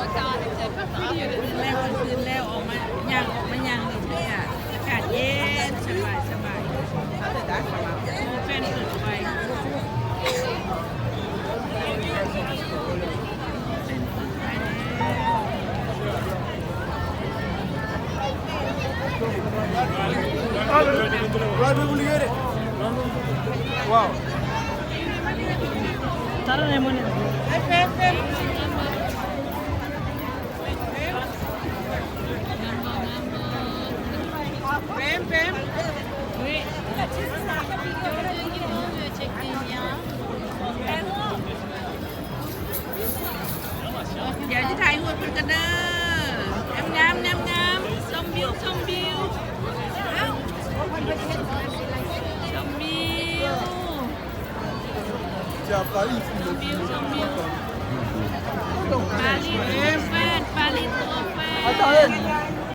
ແລ້ວ ການຄືນແລ້ວ ອອກມາ ຍ່າງ ອອກມາຍ່າງເລີຍ ອາກາດເຢັນ ສະບາຍ ສະບາຍ ໂອ້ ແຟນເປີດໄຟ Wow. Bam. ດຽວຊິຖ່າຍຮູບກັນເດີ ງາມໆ ງາມໆ ຊົມວິວ ຊົມວິວ ຊົມວິວ ຊົມວິວ ຊົມ